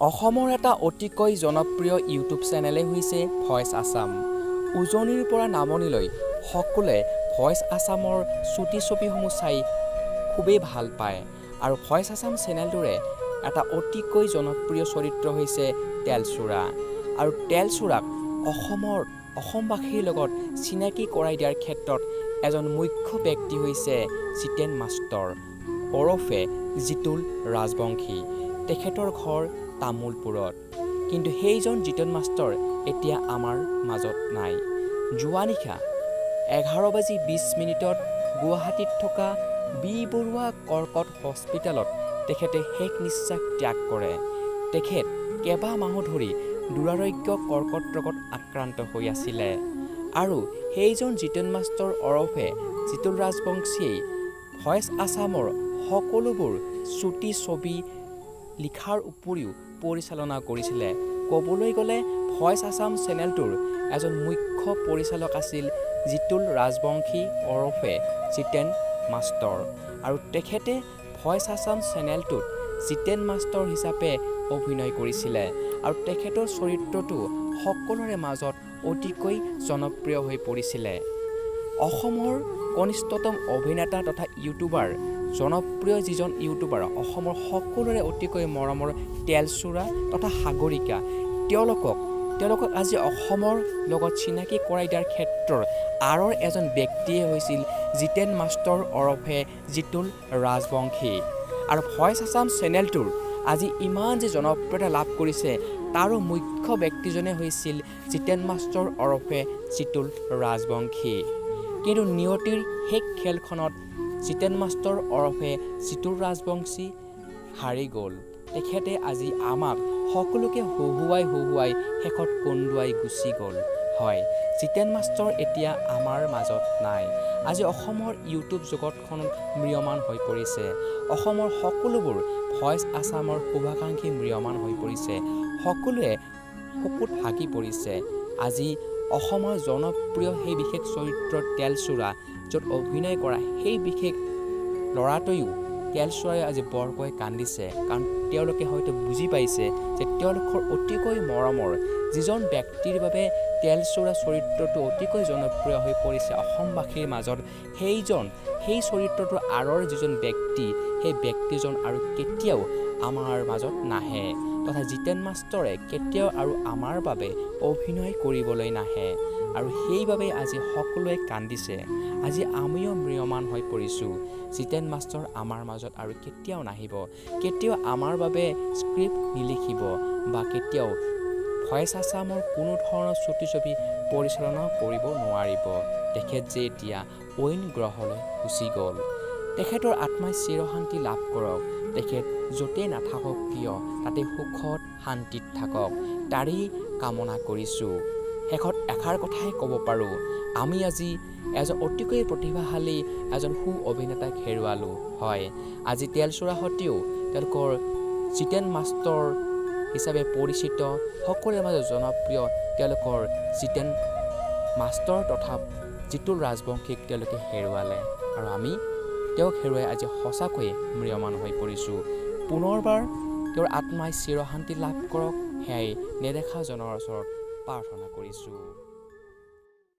অসমৰ এটা অতিকৈ জনপ্ৰিয় ইউটিউব চেনেলেই হৈছে ভইচ আছাম। উজনিৰ পৰা নামনিলৈ সকলোৱে ভইচ আছামৰ চুটি ছবিসমূহ চাই খুবেই ভাল পায় আৰু ভইচ আছাম চেনেলটোৰে এটা অতিকৈ জনপ্ৰিয় চৰিত্ৰ হৈছে তেলচোৰা। আৰু তেলচোৰাক অসমৰ অসমবাসীৰ লগত চিনাকি কৰাই দিয়াৰ ক্ষেত্ৰত এজন মুখ্য ব্যক্তি হৈছে জিতেন মাষ্টৰ ওৰফে জিতুল ৰাজবংশী। তেখেতৰ ঘৰ তামোলপুৰত। কিন্তু সেইজন জিতেন মাষ্টৰ এতিয়া আমাৰ মাজত নাই। যোৱা নিশা 11 বাজি 20 মিনিটত গুৱাহাটীত থকা বি বৰুৱা কৰ্কট হস্পিটেলত তেখেতে শেষ নিশ্বাস ত্যাগ কৰে। তেখেত কেইবামাহো ধৰি দুৰাৰোগ্য কৰ্কট ৰোগত আক্ৰান্ত হৈ আছিলে আৰু সেইজন জিতেন মাষ্টৰ ওৰফে জিতুল ৰাজবংশীয়েই ভইচ আছামৰ সকলোবোৰ চুটি ছবি লিখাৰ উপৰিও পৰিচালনা কৰিছিলে। ক'বলৈ গ'লে ভইচ আছাম চেনেলটোৰ এজন মুখ্য পৰিচালক আছিল জিতুল ৰাজবংশী ওৰফে জিতেন মাষ্টৰ আৰু তেখেতে ভইচ আছাম চেনেলটোত জিতেন মাষ্টৰ হিচাপে অভিনয় কৰিছিলে আৰু তেখেতৰ চৰিত্ৰটো সকলোৰে মাজত অতিকৈ জনপ্ৰিয় হৈ পৰিছিলে। অসমৰ কনিষ্ঠতম অভিনেতা তথা ইউটিউবাৰ, জনপ্ৰিয় যিজন ইউটিউবাৰ, অসমৰ সকলোৰে অতিকৈ মৰমৰ তেলচোৰা তথা সাগৰিকা, তেওঁলোকক আজি অসমৰ লগত চিনাকি কৰাই দিয়াৰ ক্ষেত্ৰৰ আঁৰৰ এজন ব্যক্তিয়ে হৈছিল জিতেন মাষ্টৰ ওৰফে জিতুল ৰাজবংশী। আৰু ভইচ আছাম চেনেলটোৰ আজি ইমান যে জনপ্ৰিয়তা লাভ কৰিছে, তাৰো মুখ্য ব্যক্তিজনে হৈছিল জিতেন মাষ্টৰ ওৰফে জিতুল ৰাজবংশী। কিন্তু নিয়তিৰ শেষ খেলখনত জিতেন মাষ্টৰ ওৰফে জিতুল ৰাজবংশী হাৰি গ'ল। তেখেতে আজি আমাক সকলোকে হহুৱাই হহুৱাই শেষত কন্দুৱাই গুচি গ'ল। হয়, জিতেন মাষ্টৰ এতিয়া আমাৰ মাজত নাই। আজি অসমৰ ইউটিউব জগতখন ম্ৰিয়মান হৈ পৰিছে। অসমৰ সকলোবোৰ ভইচ আছামৰ শুভাকাংক্ষী ম্ৰিয়মান হৈ পৰিছে। সকলোৱে শোকত ভাগি পৰিছে। আজি অসমৰ জনপ্ৰিয় সেই বিশেষ চৰিত্ৰ তেলচোৰা য'ত অভিনয় কৰা সেই বিশেষ ল'ৰাটোৱেও, তেলচোৰাই আজি বৰকৈ কান্দিছে। কাৰণ তেওঁলোকে হয়তো বুজি পাইছে যে তেওঁলোকৰ অতিকৈ মৰমৰ যিজন ব্যক্তিৰ বাবে তেলচোৰা চৰিত্ৰটো অতিকৈ জনপ্ৰিয় হৈ পৰিছে অসমবাসীৰ মাজত, সেইজন, সেই চৰিত্ৰটোৰ আঁৰৰ যিজন ব্যক্তি, সেই ব্যক্তিজন আৰু কেতিয়াও আমাৰ মাজত নাহে তথা জিতেন মাষ্টৰে কেতিয়াও আৰু আমাৰ বাবে অভিনয় কৰিবলৈ নাহে। আৰু সেইবাবেই আজি সকলোৱে কান্দিছে। আজি আমিও ম্ৰিয়মান হৈ পৰিছোঁ। জিতেন মাষ্টৰ আমাৰ মাজত আৰু কেতিয়াও নাহিব, কেতিয়াও আমাৰ বাবে স্ক্ৰিপ্ট নিলিখিব বা কেতিয়াও ভইচ আছামৰ কোনো ধৰণৰ চুটি ছবি পৰিচালনা কৰিব নোৱাৰিব। তেখেত যে এতিয়া অইন গ্ৰহলৈ গুচি গ'ল। তেখেতৰ আত্মাই চিৰশান্তি লাভ কৰক। তেখেত য'তেই নাথাকক কিয়, তাতে সুখত শান্তিত থাকক, তাৰেই কামনা কৰিছোঁ। শেষত এষাৰ কথাই ক'ব পাৰোঁ, আমি আজি এজন অতিকৈ প্ৰতিভাশালী এজন সু অভিনেতাক হেৰুৱালোঁ। হয়, আজি তেলচোৰাহঁতেও তেওঁলোকৰ জিতেন মাষ্টৰ হিচাপে পৰিচিত, সকলোৰে মাজত জনপ্ৰিয় তেওঁলোকৰ জিতেন মাষ্টৰ তথা জিতুল ৰাজবংশীক তেওঁলোকে হেৰুৱালে আৰু আমি তেওঁক হেৰুৱাই আজি সঁচাকৈয়ে ম্ৰিয়মান হৈ পৰিছোঁ। পুনৰবাৰ তেওঁৰ আত্মাই চিৰশান্তি লাভ কৰক, সেয়াই নেদেখাজনৰ ওচৰত প্ৰাৰ্থনা কৰিছোঁ।